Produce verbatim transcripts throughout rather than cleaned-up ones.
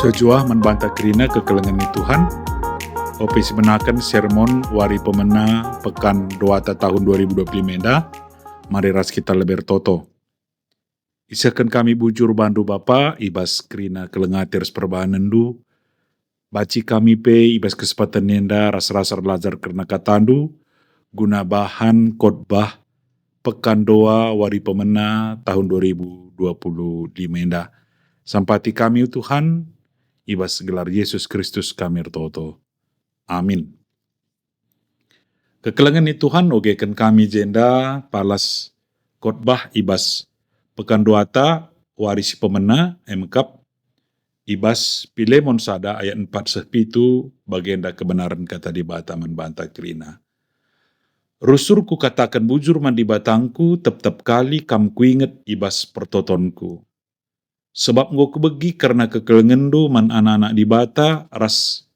Mejuah-juah man banta kerina kekelengen ni Tuhan. Ope sibenaken sermon wari pemena pekan duata tahun dua ribu dua puluh lima enda, mari ras kita lebe ertoto. Isehken kami bujur bandu Bapa, i bas kerina keleng ate ras perbahanenndu. Banci kami pe i bas kesempatan enda ras-ras erlajar kerna katandu, guna bahan khotbah pekan dua wari pemena tahun dua ribu dua puluh lima enda. Sampati kami, o Tuhan, i bas gelar Yesus Kristus kami ertoto. Amin. Kekelengen ni Tuhan ogeken kami jenda palas khotbah i bas pekan duata wari si pemena, e mekap i bas Pilemon sada ayat empat seh pitu, bagenda kebenaren Kata Dibata man banta kerina. Rusur kukataken bujur man Dibatangku, tep-tep kali kam kuinget i bas pertotonku. Sebab enggo kubegi kerna kekelengenndu man anak-anak Dibata ras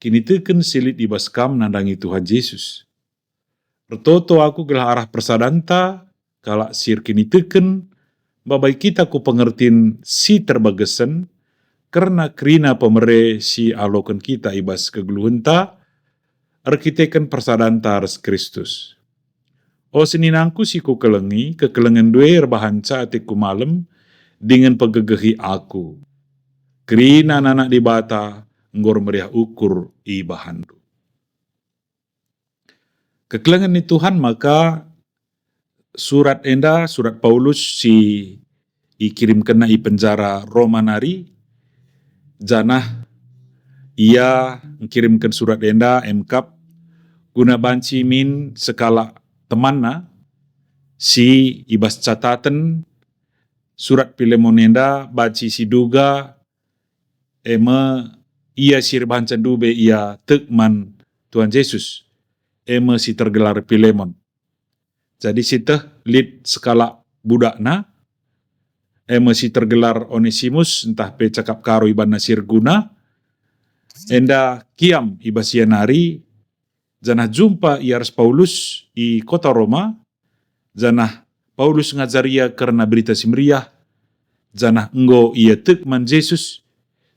kiniteken si lit i bas kam nandangi Tuhan Jesus. Ertoto aku gelah arah persadanta kalak si erkiniteken mbabai kita ku pengertin si terbagesen kerna kerina pemere si aloken kita i bas kegeluhenta erkiteken persadanta ras Kristus. O seninangku si kukelengi, kekelengenndu e erbahanca ateku malem dingen pegegehi aku. Kerina anak-anak Dibata enggo ermeriah ukur ibahanndu. Kekelengen ni Tuhan, maka surat enda, surat Paulus si ikirimkenna i penjara Roma nari, janah ia ngikirimken surat enda emkap guna banci min sekalak temanna si i bas cataten surat Pilemon enda banci siduga, e me ia si erbahanca ndube ia tek man Tuhan Jesus, e me si tergelar Pilemon. Jadi sieteh lit sekalak budakna, e me si tergelar Onesimus, ntah pe cakap Karo ibanna si erguna, enda kiam i bas ia nari, janah jumpa ia ras Paulus i kota Roma, janah Paulus ngajar ia kerna Berita Si Meriah, janah enggo ia tek man Jesus,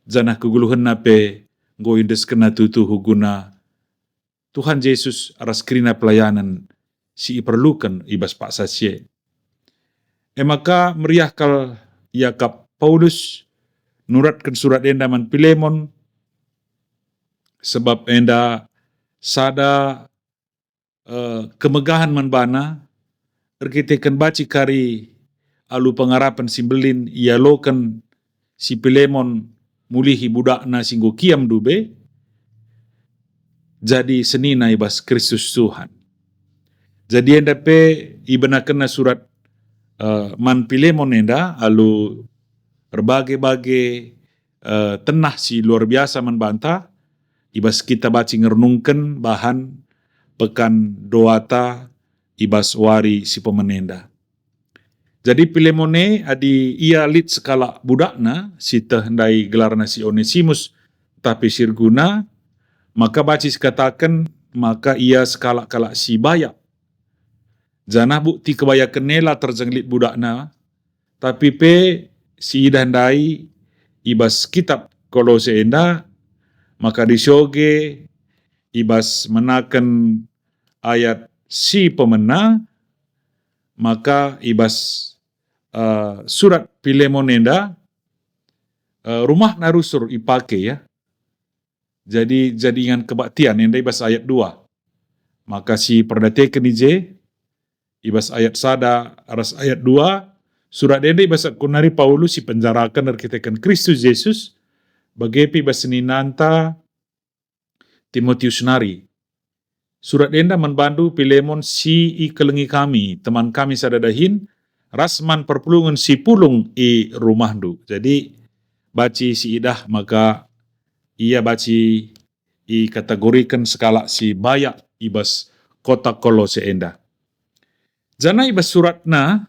janah kegeluhenna pe enggo iendeskenna tuhu guna Tuhan Jesus ras kerina pelayanen si iperluken i bas paksa si e. E maka meriah kal iakap Paulus nuratken surat enda man Pilemon, sebab enda sada, eh, kemegahen man bana, erkiteken banci kari alu pengarapen si mbelin ialoken si Pilemon mulihi budakna si enggo kiam ndube, jadi senina i bas Kristus Tuhan. Jadi enda pe ibenakenna surat, eh, man Pilemon enda alu erbage-bage, eh, tenah si luar biasa man banta, i bas kita banci ngerenungken bahan pekan duata i bas wari si pemena enda. Jadi Pilemon e, adi ia lit sekalak budakna, sieteh ndai gelarna si Onesimus, tapi si erguna, maka banci sikataken maka ia sekalak kalak si bayak. Janah bukti kebayaken e la terjeng lit budakna, tapi pe siidah ndai i bas kitab Kolose enda, maka disoge i bas menaken ayat si pemena, maka i bas, eh, surat Pilemon enda, eh, rumahna rusur ipake, ya. Jadi, jadi ingan kebaktian enda i bas ayat dua. Maka si perdateken i je, i bas ayat sada ras ayat dua, surat enda i bas aku nari Paulus si penjaraken erkiteken Kristus Jesus, bage pe i bas seninanta Timotius nari. Surat enda man bandu Pilemon si ikelengi kami, teman kami sada dahin, ras man perpulungen si pulung i rumahndu. Jadi, banci siidah maka ia banci ikategoriken sekalak si bayak i bas kota Kolose enda. Janah i bas suratna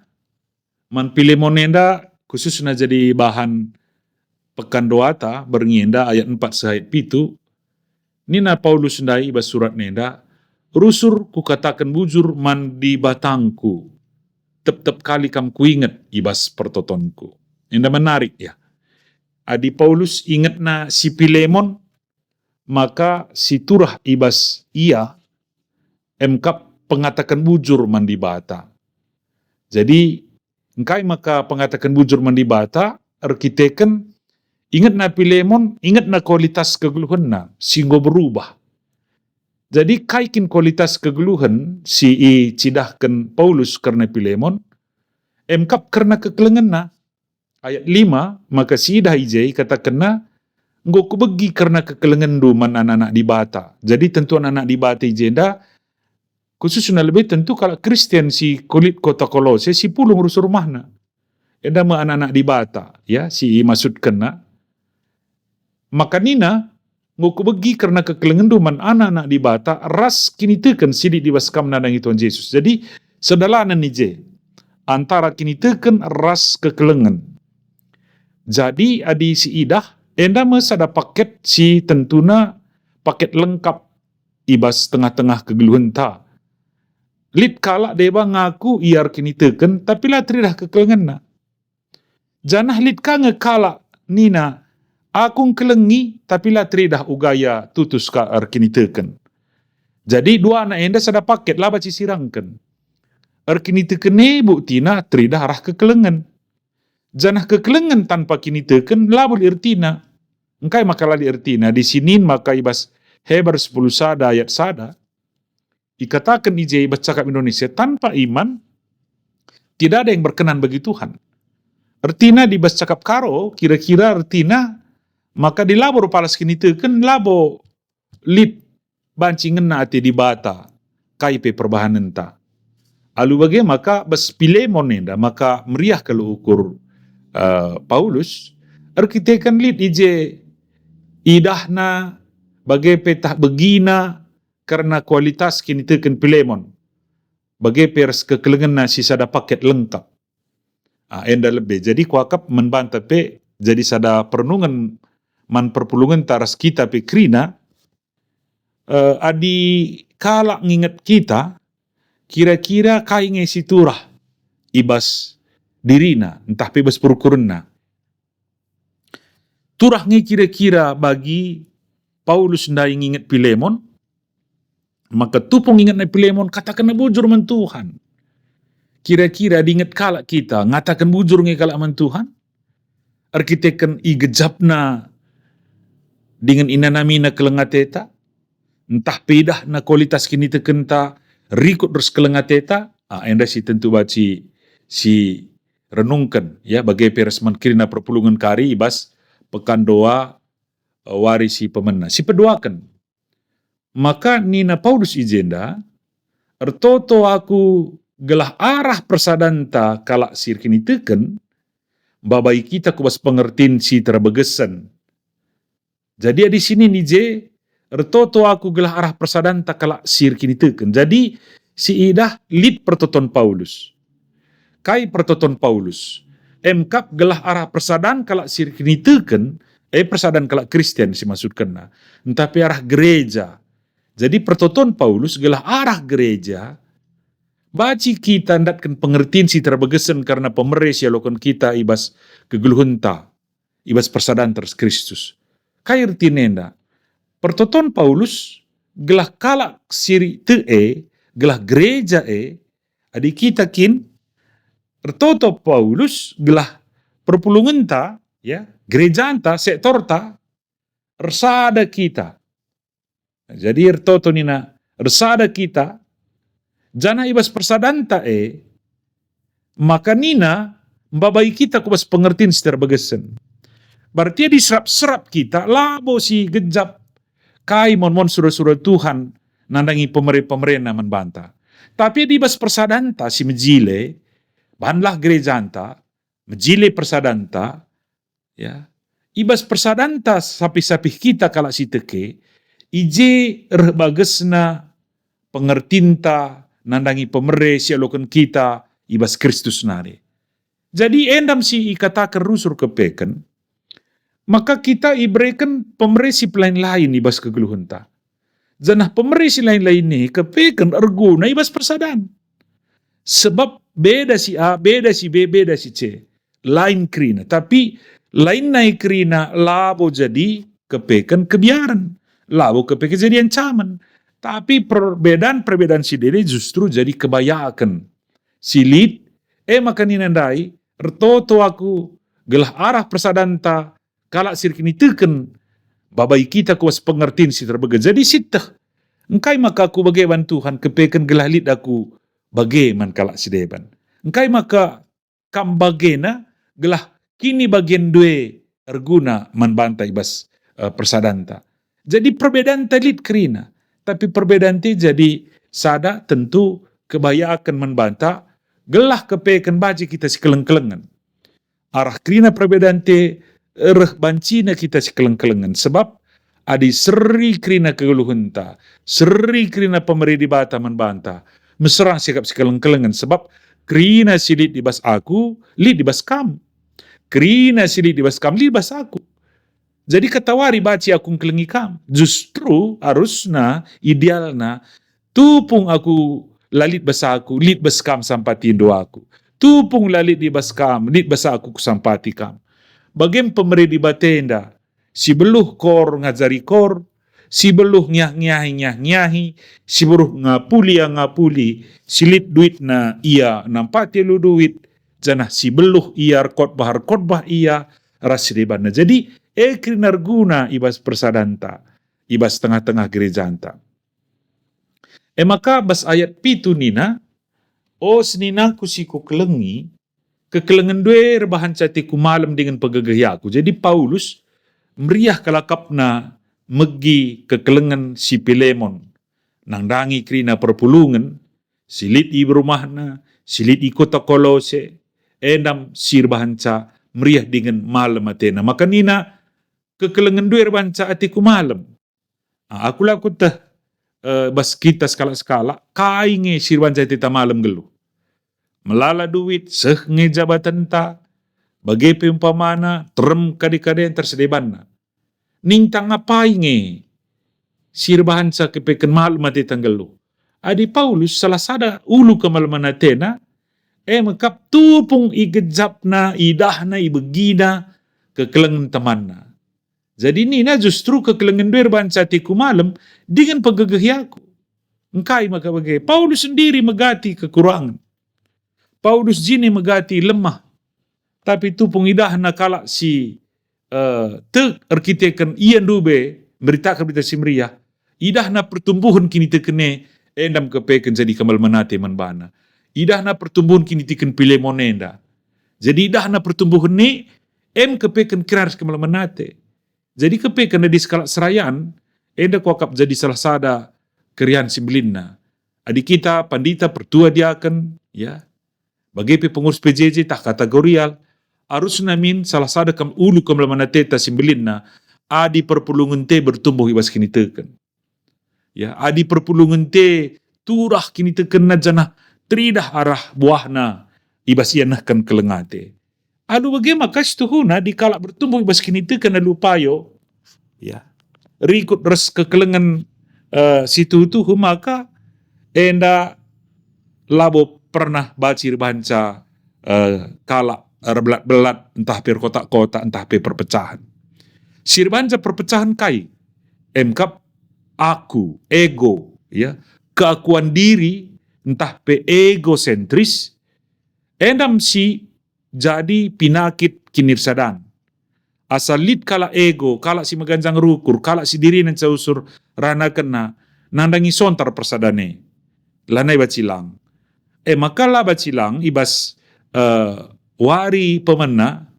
man Pilemon enda khususna jadi bahan pekan duata berngi enda ayat empat seh ayat pitu, nina Paulus ndai i bas suratna enda, "Rusur kukataken bujur man Dibatangku, tep-tep kali kam kuinget i bas pertotonku." Enda menarik, ya. Adi Paulus ingetna si Pilemon, maka si turah i bas ia emkap pengataken bujur man Dibata. Jadi, engkai maka pengataken bujur man Dibata? Erkiteken ingetna Pilemon, ingetna kualitas kegeluhenna si enggo berubah. Jadi, kai kin kualitas kegeluhen si icidahken Paulus kerna Pilemon? Emkap kerna kekelengenna. Ayat lima, maka siidah i je ikatakenna, "Enggo kubegi kerna kekelengenndu man anak-anak Dibata." Jadi tentu anak-anak Dibata i jenda, khususna lebe tentu kalak Kristen si kulit kota Kolose si pulung rusur rumahna. Enda me anak-anak Dibata, ya, si imaksudkenna. Maka nina, "Enggo kubegi kerna kekelengenndu man anak-anak Dibata ras kiniteken si lit i bas kam nandangi Tuhan Jesus." Jadi, sedalanen i je antara kiniteken ras kekelengen. Jadi, adi siidah, enda me sada paket si tentuna paket lengkap i bas tengah-tengah kegeluhenta. Lit kalak deba ngaku ia erkiniteken, tapi la teridah kekelengenna. Janah lit ka nge kalak nina, "Aku ngkelengi," tapi la teridah uga ia tutus ka erkiniteken. Jadi duana enda sada paket, la banci sirangken. Erkiniteken e buktina teridah arah kekelengen. Janah kekelengen tanpa kiniteken la lit ertina. Engkai maka la lit ertina? Disinin maka i bas Heber sepuluh sada ayat sada, ikataken i je i bas cakap Indonesia, "Tanpa iman, tidak ada yang berkenan bagi Tuhan." Ertina di bas cakap Karo, kira-kira ertina maka dilabo rupalas kiniteken, labo lit banci ngena ate Dibata, kai pe perbahanenta. Alu bage maka bas Pilemon enda maka meriah kal ukur, eh, Paulus, erkiteken lit i je idahna, bage pe tah begina kerna kualitas kiniteken Pilemon, bage pe ras kekelengenna si sada paket lengkap. Ah, enda lebe. Jadi kuakap man banta pe jadi sada perenungen man perpulungenta ras kita pe kerina, eh, adi kalak nginget kita, kira-kira kai nge si turah i bas dirina, ntah pe i bas perukurenna. Turah nge kira-kira bagi Paulus ndai nginget Pilemon, maka tupung ingetna Pilemon, katakenna bujur man Tuhan. Kira-kira adi inget kalak kita, ngataken bujur nge kalak man Tuhan? Erkiteken igejapna dingen inanamina keleng ateta, ntah pe idahna kualitas kinitekenta rikut ras keleng ateta, ah, enda si tentu banci si renungken, ya, bage pe ras man kerina perpulungen kari i bas pekan dua, eh, wari si pemena. Si peduaken, maka nina Paulus i jenda, "Ertoto aku gelah arah persadanta kalak si erkiniteken, mbabai kita ku bas pengertin si terbegesen." Jadi adi sinin i je, "Ertoto aku gelah arah persadanta kalak si erkiniteken." Jadi, siidah lit pertoton Paulus. Kai pertoton Paulus? Emkap gelah arah persadan kalak si erkiniteken, eh, persadan kalak Kristen si maksudkenna, ntah pe arah gereja. Jadi pertoton Paulus gelah arah gereja, banci kita ndatken pengertin si terbegesen kerna pemere si ialoken kita i bas kegeluhenta, i bas persadanta ras Kristus. Kai ertina enda? Pertoton Paulus gelah kalak si tek e, gelah gereja e, adi kita kin ertoto Paulus gelah perpulungenta, ya, gerejanta, sektorta, ersada kita. Jadi ertoto nina, ersada kita, janah i bas persadanta e, maka nina, mbabai kita ku bas pengertin si terbegesen. Berarti adi serap-serap kita, labo si gejap kai mon-mon sura-sura Tuhan nandangi pemere-pemerena man banta. Tapi adi bas persadanta si mejile, banlah gerejanta, mejile persadanta, ya, i bas persadanta sapih-sapih kita kalak si tek e, i je reh bagesna pengertinta nandangi pemere si ialoken kita i bas Kristus nari. Jadi enda me si ikataken rusur kepeken, maka kita ibereken pemere si pelain-lain i bas kegeluhenta. Janah pemere si lain-lain e kepeken erguna i bas persadan. Sebab beda si A, beda si B, beda si C. Lain kerina. Tapi Lain nai kerina labo jadi kepeken kebiaren, labo kepeken jadi ancamen. Tapi perbedaan-perbedaan si dede justru jadi kebayaken si lit, e maka nina ndai, ertoto aku gelah arah persadanta kalak si erkiniteken babai kita ku bas pengertin si terbege. Jadi sieteh, engkai maka aku bage man Tuhan, kepeken gelah lit aku bage man kalak si deban? Engkai maka kam bagena gelah kinibagenndu e erguna man banta i bas, eh, persadanta? Jadi perbedaanta lit kerina, tapi perbedaanta jadi sada tentu kebayaken man banta gelah kepeken banci kita sikeleng-kelengen. Arah kerina perbedaanta reh bancina kita sikeleng-kelengen, sebab adi seri kerina kegeluhenta, seri kerina pemere Dibata man banta, mesera sikap sikeleng-kelengen, sebab kerina si lit i bas aku, lit i bas kam. Kerina si lit i bas kam, lit i bas aku. Jadi katawari banci aku ngkelengi kam. Justru arusna, idealna, tupung aku la lit bas aku, lit bas kam sampatindo aku. Tupung la lit i bas kam, lit bas aku kusampati kam. Bage me pemere Dibata enda, si beluh kor ngajari kor, si beluh ngiah-ngiahi ngiah-ngiahi, si beluh ngapuli ia ngapuli, si lit duitna ia nampati alu duit, janah si beluh ia erkotbah erkotbah ia ras si debanna. Jadi, e kerina erguna i bas persadanta, i bas tengah-tengah gerejanta. E maka bas ayat pitu nina, "O seninangku si kukelengi, kekelengenndu e erbahanca ateku malem dingen pegegehi aku." Jadi Paulus meriah kal akapna megi kekelengen si Pilemon, nandangi kerina perpulungen, si lit i rumahna, si lit i kota Kolose, enda me si erbahanca meriah dingen malem atena. Maka nina, "Kekelengenndu e erbahanca ateku malem." Ah, aku la kueteh, eh, bas kita sekalak-sekalak, kai nge si erbahanca ateta malem nggeluh. Melala duit, seh nge jabatenta, bage pe umpamana, terem kade-kaden tersedebanna. Nintang apai nge si erbahanca kepeken malem ateta nggeluh? Adi Paulus salah sada ulu kemalemen atena, e me kap tupung igejapna, idahna, ibegina kekelengen temanna. Jadi nina justru kekelengenndu e erbahanca ateku malem dingen pegegehi aku. Engkai maka bage? Paulus sendiri megati kekurangen. Paulus jine megati lemah. Tapi tupung idahna kalak si, eh, tek erkiteken ia ndube mberitaken Berita Si Meriah, idahna pertumbuhen kiniteken e, enda me kepeken jadi kemalemen ate man bana. Idahna pertumbuhen kiniteken Pilemon enda. Jadi idahna pertumbuhen e, em kepeken kerina ras kemalemen ate. Jadi kepeken adi sekalak serayan, enda kuakap jadi salah sada keriahen si mbelinna. Adi kita pandita, pertua, diaken, ya, bage pe pengurus P J J tah kategorial, arusna min salah sada kem-, ulu kemalemen ateta si mbelinna, adi perpulungenta bertumbuh i bas kiniteken. Ya, adi perpulungenta turah kinitekenna janah teridah arah buahna i bas ia nehken keleng ate. Alu bage maka situhuna adi kalak bertumbuh i bas kiniteken alu payo, ya, rikut ras kekelengen, eh, situhu-tuhu, maka enda labo pernah banci erbahanca, eh, kalak erbelat-belat, ntah pe erkotak-kotak, ntah pe perpecahen. Si erbahanca perpecahen kai? Em kap aku, ego, ya, keakuan diri, ntah pe egosentris, enda me si jadi pinakit kinirsadan. Asa lit kalak ego, kalak si meganjang rukur, kalak si dirina nca usur ranakenna, nandangi sontar persadan e. Lanai banci lang. E maka la banci lang i bas, eh, wari pemena,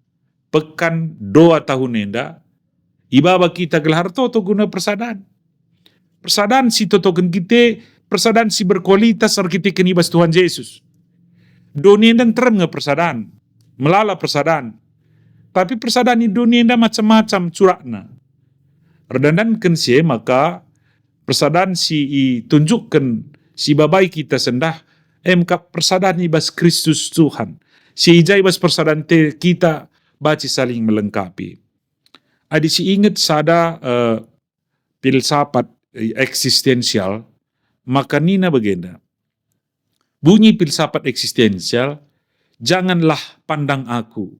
pekan, dua tahun enda, ibaba kita gelah ertoto guna persadan. Persadan si totoken kita, persadan si berkualitas erkiteken i bas Tuhan Jesus. Doni enda nterem nge persadan, melala persadan. Tapi persadan i doni enda macam-macam curakna. Erdandanken si e maka persadan si itunjukken, si babai kita sendah, em kap persadan i bas Kristus Tuhan. Si i ja i bas persadan te kita banci saling melengkapi. Adi si inget sada, eh, filsafat, eh, eksistensial, maka nina bagenda. Bunyi filsafat eksistensial, "Janganlah pandang aku,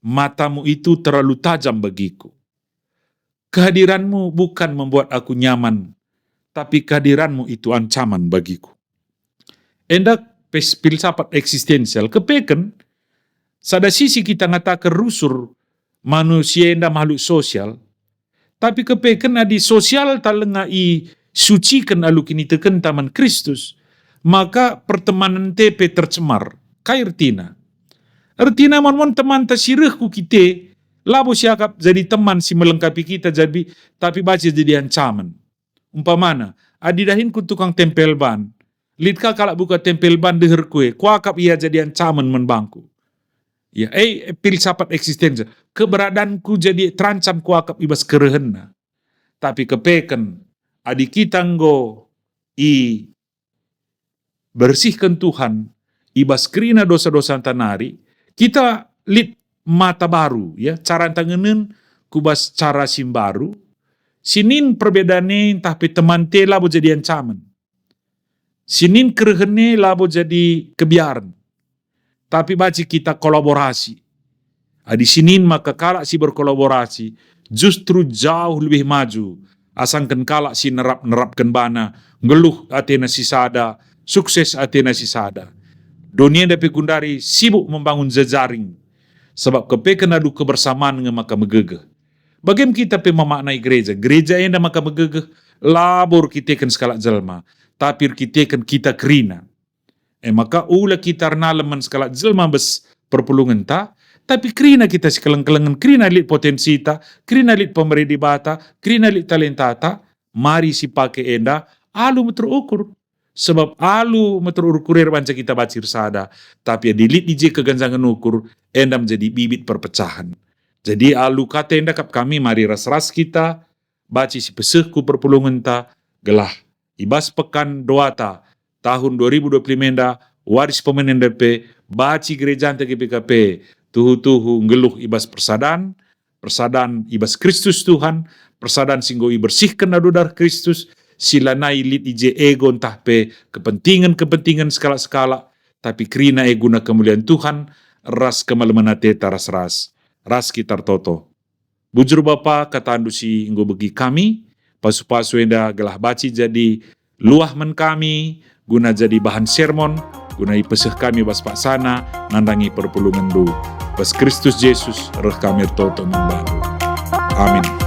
matamu itu terlalu tajam bagiku. Kehadiranmu bukan membuat aku nyaman, tapi kehadiranmu itu ancaman bagiku. Enda pes-, filsafat eksistensial kepeken, sada sisi kita ngataken rusur manusia enda makhluk sosial, tapi kepeken adi sosialta langa isuciken alu kinitekenta man Kristus, maka pertemanenta pe tercemar. Kai ertina? Ertina mon-mon temanta si reh ku kite, labo siakap jadi teman si melengkapi kita jadi, tapi banci jadi ancaman. Umpamana, adi dahinku tukang tempel ban, lit ka kalak buka tempel ban deherku e, kuakap ia jadi ancamen man bangku. Ya, eh, filsafat eksistensial. Keberadaanku jadi terancam kuakap i bas kerehenna. Tapi kepeken, adi kita enggo ibersihken Tuhan i bas kerina dosa-dosanta nari, kita lit mata baru, ya, caranta ngenen ku bas cara si mbaru, sinin perbedane ntah pe temante labo jadi ancamen. Sinin kerehene labo jadi kebiaren. Tapi banci kita kolaborasi. Adi sinin maka kalak si berkolaborasi justru jauh lebih maju, asangken kalak si nerap-nerapken bana, nggeluh atena si sada, sukses atena si sada. Doni enda pe gundari sibuk membangun jejaring, sabap kepeken alu kebersamaan nge maka megegeh. Bagem kita pe memaknai gereja. Gereja enda maka megegeh, labo erkiteken sekalak jelma, tapi erkiteken kita kerina. E maka ula kita ernalem man sekalak jelma bas perpulungenta, tapi kerina kita sikeleng-kelengen, kerina lit potensita, kerina lit pemere Dibata, kerina lit talentata, mari sipake enda alu meteruk ukur. Sebab alu meteruk ukur e banci kita banci ersada, tapi adi lit i je keganjangen ukur, enda menjadi bibit perpecahan. Jadi alu kata enda kap kami mari ras-ras kita banci sipeseh ku perpulungenta, gelah i bas pekan doata tahun dua ribu dua puluh lima enda, wari si pemenen enda pe, banci gerejanta G P K P tuhu-tuhu nggeluh i bas persadan, persadan i bas Kristus Tuhan, persadan si enggo ibersihken alu dareh Kristus, si lanai lit i je ego ntah pe kepentingen-kepentingen sekalak-sekalak, tapi kerina e guna kemulian Tuhan ras kemalemen ateta ras-ras, ras kita ertoto. Bujur Bapa, katandu si enggo begi kami, pasu-pasu enda gelah banci jadi luah man kami, guna jadi bahan sermon, guna ipeseh kami bas paksana nandangi perpulungenndu. Bas Kristus Jesus reh kami ertoto man bandu. Amin.